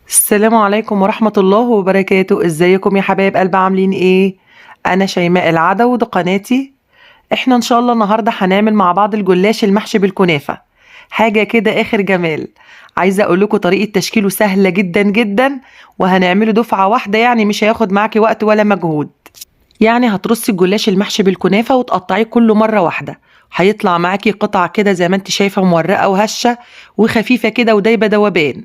السلام عليكم ورحمة الله وبركاته. ازيكم يا حبايب قلب؟ عاملين ايه؟ انا شيماء العدوي وده قناتي. احنا ان شاء الله النهاردة هنعمل مع بعض الجلاش المحشي بالكنافة، حاجة كده اخر جمال. عايزة اقول لكم طريقة تشكيله سهلة جدا جدا، وهنعمله دفعة واحدة، يعني مش هياخد معاكي وقت ولا مجهود. يعني هترصي الجلاش المحشي بالكنافة وتقطعيه كله مرة واحدة، هيطلع معاكي قطع كده زي ما انت شايفة، مورقة وهشة وخفيفة كده ودايبة دوبان.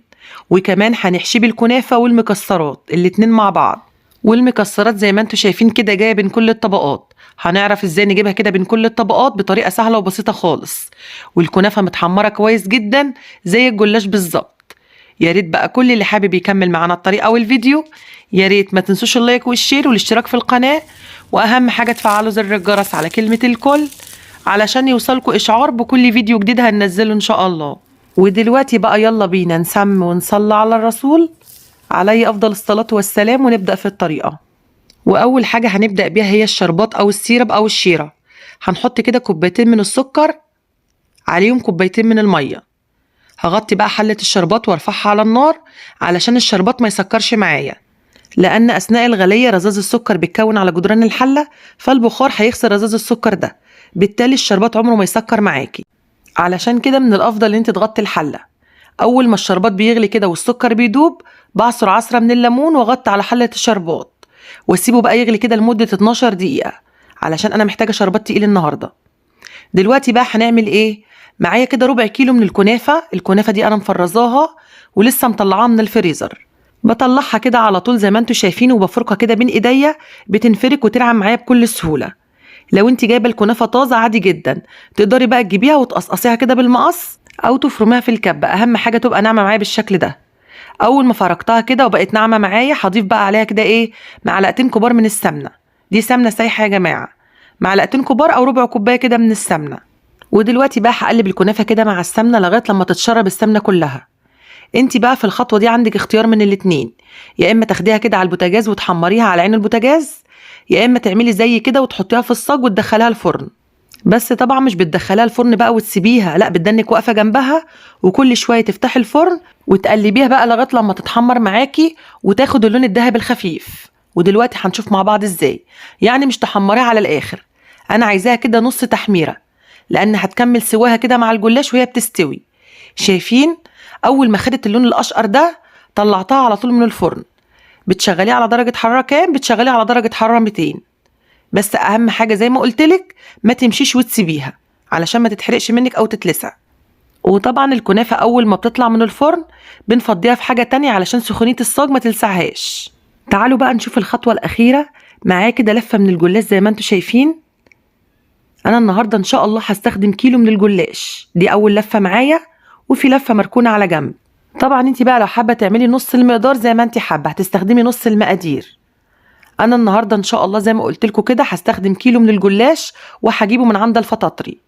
وكمان هنحشيه بالكنافة والمكسرات الاتنين مع بعض. والمكسرات زي ما انتوا شايفين كده جاية بين كل الطبقات، هنعرف ازاي نجيبها كده بين كل الطبقات بطريقة سهلة وبسيطة خالص. والكنافة متحمرة كويس جدا زي الجلاش بالظبط. يا ريت بقى كل اللي حابب يكمل معانا الطريقة والفيديو، يا ريت ما تنسوش ال like وال share والاشتراك في القناة، واهم حاجة تفعلوا زر الجرس على كلمة الكل علشان يوصلكوا اشعار بكل فيديو جديد هننزله ان شاء الله. ودلوقتي بقى يلا بينا نسم ونصلي على الرسول عليه افضل الصلاة والسلام، ونبدأ في الطريقة. واول حاجة هنبدأ بيها هي الشربات او ال syrup او الشيرة. هنحط كده كوبايتين من السكر عليهم كوبايتين من المية. هغطي بقى حلة الشربات وارفعها على النار علشان الشربات ما يسكرش معايا، لان اثناء الغلية رذاذ السكر بيتكون على جدران الحلة، فالبخار هيغسل رذاذ السكر ده، بالتالي الشربات عمره ما يسكر معاكي. علشان كده من الافضل ان انت تغطي الحلة. اول ما الشربات بيغلي كده والسكر بيدوب، بعصر عصرة من الليمون واغطي على حلة الشربات واسيبه بقى يغلي كده لمدة 12 دقيقة، علشان انا محتاجة شربات تقيل النهاردة. دلوقتي بقى هنعمل ايه؟ معايا كده ربع كيلو من الكنافة. الكنافة دي انا مفرزاها ولسه مطلعاها من الفريزر، بطلعها كده على طول زي ما انتوا شايفين وبفركها كده بين ايديا، بتنفرك وتنعم معايا بكل سهولة. لو انت جايبه الكنافه طازة عادي جدا تقدري بقى تجيبيها وتقصقصيها كده بالمقص او تفرميها في الكبه، اهم حاجة تبقى ناعمة معايا بالشكل ده. اول ما فركتها كده وبقت ناعمة معايا، هضيف بقى عليها كده ايه، معلقتين كبار من السمنة. دي سمنه سايحه يا جماعة، معلقتين كبار او ربع كوباية كده من السمنة. ودلوقتي بقى هقلب الكنافه كده مع السمنة لغاية لما تتشرب السمنة كلها. انت بقى في الخطوة دي عندك اختيار من الاتنين، يا اما تاخديها كده على البوتاجاز وتحمريها على عين البوتاجاز، يا اما تعملي زي كده وتحطيها في الصاج وتدخليها الفرن. بس طبعا مش بتدخليها الفرن بقى وتسيبيها، لا، بتدنك واقفة جنبها وكل شوية تفتحي الفرن وتقلبيها بقى لغاية لما تتحمر معاكي وتاخد اللون الذهبي الخفيف. ودلوقتي هنشوف مع بعض ازاي. يعني مش تحمريها على الاخر، انا عايزاها كده نص تحميره، لان هتكمل سواها كده مع الجلاش وهي بتستوي. شايفين اول ما خدت اللون الاشقر ده طلعتها على طول من الفرن. بتشغليه على درجة حرارة كام؟ بتشغليه على درجة حرارة 200. بس اهم حاجة زي ما قلتلك ما تمشيش وتسيبيها علشان ما تتحرقش منك او تتلسع. وطبعا الكنافة اول ما بتطلع من الفرن بنفضيها في حاجة تانية علشان سخونية الصاج ما تلسعهاش. تعالوا بقى نشوف الخطوة الأخيرة. معايا كده لفة من الجلاش زي ما انتوا شايفين. انا النهاردة ان شاء الله هستخدم كيلو من الجلاش، دي اول لفة معايا، وفي لفة مركونة على جنب. طبعا انت بقى لو حابة تعملي نص المقدار زي ما انت حابة هتستخدمي نص المقادير. انا النهارده ان شاء الله زي ما قلت لكم كده هستخدم كيلو من الجلاش وهجيبه من عند الفطاطري،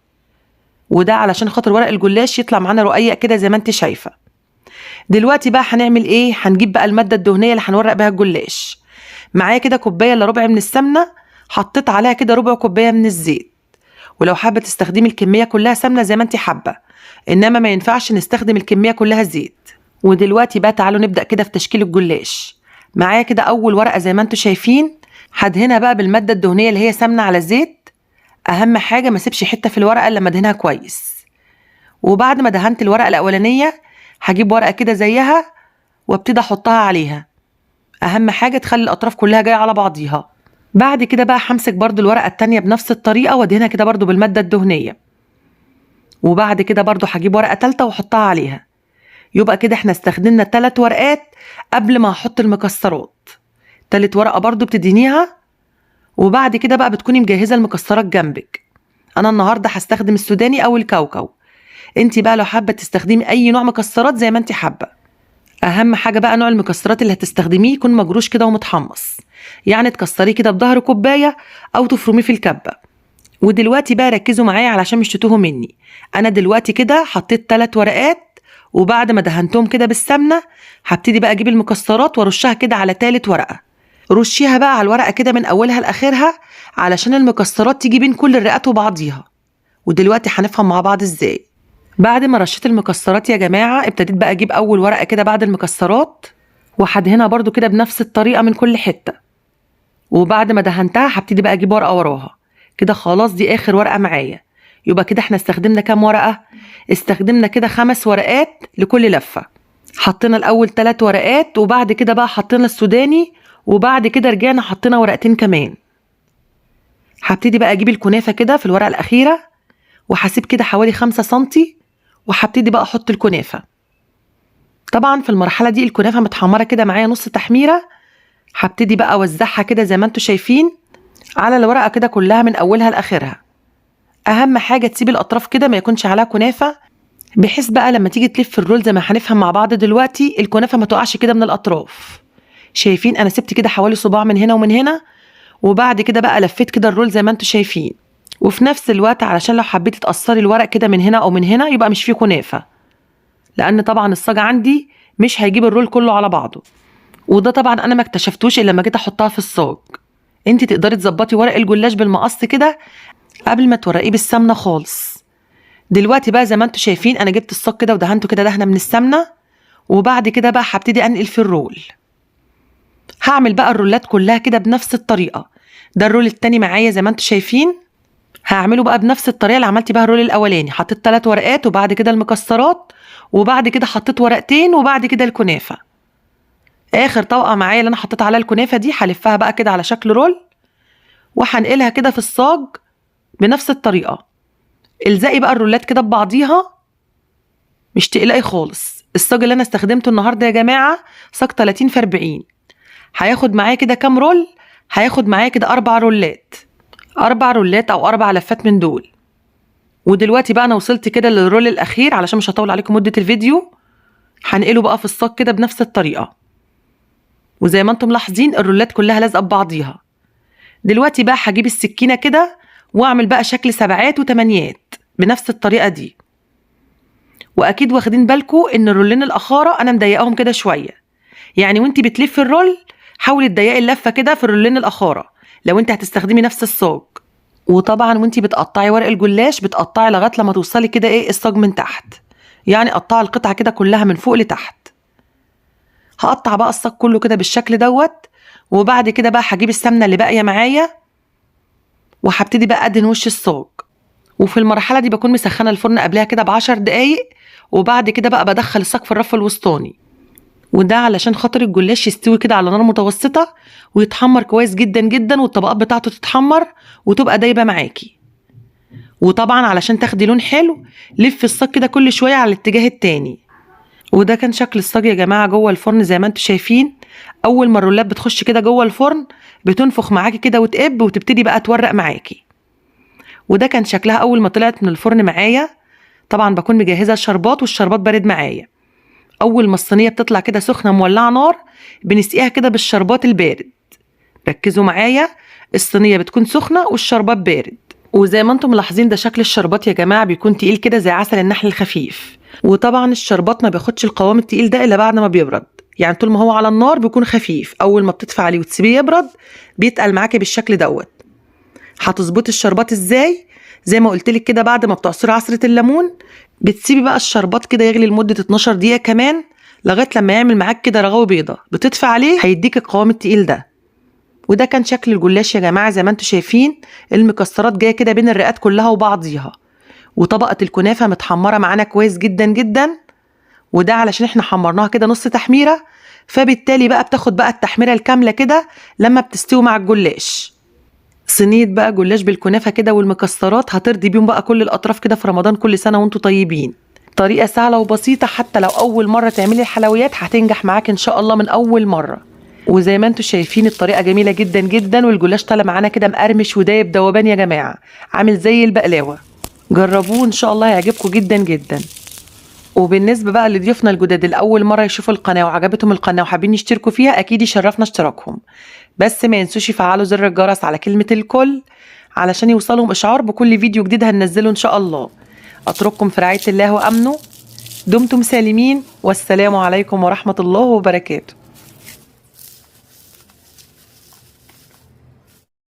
وده علشان خاطر ورق الجلاش يطلع معانا رقيق كده زي ما انت شايفه. دلوقتي بقى هنعمل ايه؟ هنجيب بقى المادة الدهنية اللي هنورق بيها الجلاش. معايا كده كوباية الا ربع من السمنة، حطيت عليها كده ربع كوباية من الزيت. ولو حابة تستخدمي الكمية كلها سمنه زي ما انت حابة، انما ما ينفعش نستخدم الكمية كلها زيت. ودلوقتي بقى تعالوا نبدأ كده في تشكيل الجلاش. معايا كده أول ورقة زي ما انتوا شايفين، هدهنها بقى بالمادة الدهنية اللي هي سمنة على زيت. أهم حاجة ما اسيبش حتة في الورقة إلا لما ادهنها كويس. وبعد ما دهنت الورقة الأولانية هجيب ورقة كده زيها وابتدي أحطها عليها. أهم حاجة تخلي الأطراف كلها جاية على بعضيها. بعد كده بقى همسك برضو الورقة التانية بنفس الطريقة وادهنها كده برضو بالمادة الدهنية. وبعد كده برضو هجيب ورقة تالتة واحطها عليها. يبقى كده احنا استخدمنا 3 ورقات قبل ما هحط المكسرات. تالت ورقة برضو بتدهنيها. وبعد كده بقى بتكوني مجهزة المكسرات جنبك. انا النهاردة هستخدم السوداني او الكاوكاو، انتي بقى لو حابة تستخدمي اي نوع مكسرات زي ما انتي حابة. اهم حاجة بقى نوع المكسرات اللي هتستخدميه يكون مجروش كده ومتحمص، يعني تكسريه كده بظهر كوباية او تفرميه في الكبة. ودلوقتي بقى ركزوا معايا علشان مش تتوهوا مني. انا دلوقتي كده حطيت 3 ورقات، وبعد ما دهنتهم كده بالسمنة هبتدي بقى اجيب المكسرات وارشها كده على تالت ورقة. رشيها بقى على الورقة كده من اولها لاخرها علشان المكسرات تيجي بين كل الرقات وبعضيها. ودلوقتي هنفهم مع بعض ازاي. بعد ما رشيت المكسرات يا جماعة ابتديت بقى اجيب اول ورقة كده بعد المكسرات، وهدهنها برضو كده بنفس الطريقة من كل حتة. وبعد ما دهنتها هبتدي بقى اجيب ورقة وراها كده. خلاص دي اخر ورقة معايا. يبقى كده احنا استخدمنا كام ورقة؟ استخدمنا كده 5 ورقات لكل لفه. حطينا الاول 3 ورقات، وبعد كده بقى حطينا السوداني، وبعد كده رجعنا حطينا ورقتين كمان. هبتدي بقى اجيب الكنافه كده في الورقة الاخيرة، وهسيب كده حوالي 5 سنتي، وهبتدي بقى احط الكنافه. طبعا في المرحلة دي الكنافه متحمره كده معايا نص تحميره. هبتدي بقى اوزعها كده زي ما انتم شايفين على الورقة كده كلها من اولها لاخرها. اهم حاجة تسيب الاطراف كده ما يكونش عليها كنافه، بحيث بقى لما تيجي تلف الرول زي ما هنفهم مع بعض دلوقتي الكنافه ما تقعش كده من الاطراف. شايفين انا سبت كده حوالي صباع من هنا ومن هنا، وبعد كده بقى لفيت كده الرول زي ما انتم شايفين. وفي نفس الوقت علشان لو حبيتي تقصري الورق كده من هنا او من هنا يبقى مش فيه كنافه، لان طبعا الصاج عندي مش هيجيب الرول كله على بعضه. وده طبعا انا ما اكتشفتوش الا لما جيت احطها في الصاج. انت تقدري تظبطي ورق الجلاش بالمقص كده قبل ما تورقيه بالسمنه خالص. دلوقتي بقى زي ما انتم شايفين انا جبت الصاج كده ودهنته كده دهنه من السمنة، وبعد كده بقى هبتدي انقل في الرول. هعمل بقى الرولات كلها كده بنفس الطريقة. ده الرول التاني معايا زي ما انتم شايفين، هعمله بقى بنفس الطريقة اللي عملت بيها الرول الاولاني. حطيت 3 ورقات، وبعد كده المكسرات، وبعد كده حطيت ورقتين، وبعد كده الكنافه. اخر طبقه معايا اللي انا حطيت عليها الكنافه دي هلفها بقى كده على شكل رول، وهنقلها كده في الصاج بنفس الطريقة. الزقي بقى الرولات كده ببعضيها، مش تقلقي خالص. الصاج اللي انا استخدمته النهارده يا جماعة صاج 30 في 40، هياخد معايا كده كام رول؟ هياخد معايا كده 4 رولات، 4 رولات او 4 لفات من دول. ودلوقتي بقى انا وصلت كده للرول الاخير، علشان مش هطول عليكم مده الفيديو. هنقله بقى في الصاج كده بنفس الطريقة، وزي ما انتم ملاحظين الرولات كلها لازقه ببعضيها. دلوقتي بقى هجيب السكينة كده واعمل بقى شكل 7 و8 بنفس الطريقة دي. واكيد واخدين بالكم ان الرولين الاخاره انا مضيقاهم كده شوية، يعني وانت بتلفي الرول حاولي تضيقي اللفة كده في الرولين الاخاره لو انت هتستخدمي نفس الصاج. وطبعا وانت بتقطعي ورق الجلاش بتقطعي لغاية لما توصلي كده ايه الصاج من تحت، يعني قطعي القطعة كده كلها من فوق لتحت. هقطع بقى الصاج كله كده بالشكل دوت، وبعد كده بقى هجيب السمنة اللي باقية معايا وهبتدي بقى ادهن وش الصاج. وفي المرحلة دي بكون مسخنه الفرن قبلها كده ب10 دقايق، وبعد كده بقى بدخل الصاج في الرف الوسطاني، وده علشان خاطر الجلاش يستوي كده على نار متوسطه ويتحمر كويس جدا جدا، والطبقات بتاعته تتحمر وتبقى دايبه معاكي. وطبعا علشان تاخدي لون حلو لفي الصاج كده كل شوية على الاتجاه التاني. وده كان شكل الصاج يا جماعة جوه الفرن زي ما انتم شايفين. اول ما الرولات بتخش كده جوه الفرن بتنفخ معاكي كده وتقب وتبتدي بقى تورق معاكي. وده كان شكلها اول ما طلعت من الفرن معايا. طبعا بكون مجهزة الشربات والشربات بارد معايا. اول ما الصينية بتطلع كده سخنة مولعه نار بنسقيها كده بالشربات البارد. ركزوا معايا، الصينية بتكون سخنة والشربات بارد. وزي ما انتم ملاحظين ده شكل الشربات يا جماعة، بيكون تقيل كده زي عسل النحل الخفيف. وطبعا الشربات ما بياخدش القوام التقيل ده الا بعد ما بيبرد، يعني طول ما هو على النار بيكون خفيف، اول ما بتطفي عليه وتسيبيه يبرد بيتقل معاكي بالشكل دوت. هتظبطي الشربات ازاي؟ زي ما قلت لك كده، بعد ما بتعصري عصره الليمون بتسيبي بقى الشربات كده يغلي لمدة 12 دقيقة كمان لغاية لما يعمل معاك كده رغاوي بيضة، بتطفي عليه هيديك القوام التقيل ده. وده كان شكل الجلاش يا جماعة زي ما انتم شايفين، المكسرات جاية كده بين الرئات كلها وبعضيها، وطبقه الكنافه متحمره معانا كويس جدا جدا. وده علشان احنا حمرناها كده نص تحميره، فبالتالي بقى بتاخد بقى التحميره الكاملة كده لما بتستوي مع الجلاش. صينية بقى جلاش بالكنافه كده والمكسرات هترضي بيهم بقى كل الاطراف كده في رمضان. كل سنة وانتم طيبين. طريقه سهلة وبسيطة، حتى لو اول مرة تعملي الحلويات هتنجح معاك ان شاء الله من اول مرة. وزي ما انتم شايفين الطريقة جميلة جدا جدا، والجلاش طالع معانا كده مقرمش ودايب دوبان يا جماعة، عامل زي البقلاوه. جربوه ان شاء الله هيعجبكم جدا جدا. وبالنسبة بقى لضيوفنا الجداد اللي اول مرة يشوفوا القناة وعجبتهم القناة وحابين يشتركوا فيها، اكيد يشرفنا اشتراكهم، بس ما ينسوش يفعلوا زر الجرس على كلمة الكل علشان يوصلهم اشعار بكل فيديو جديد هننزله ان شاء الله. اترككم في رعاية الله وامنه، دمتم سالمين، والسلام عليكم ورحمة الله وبركاته.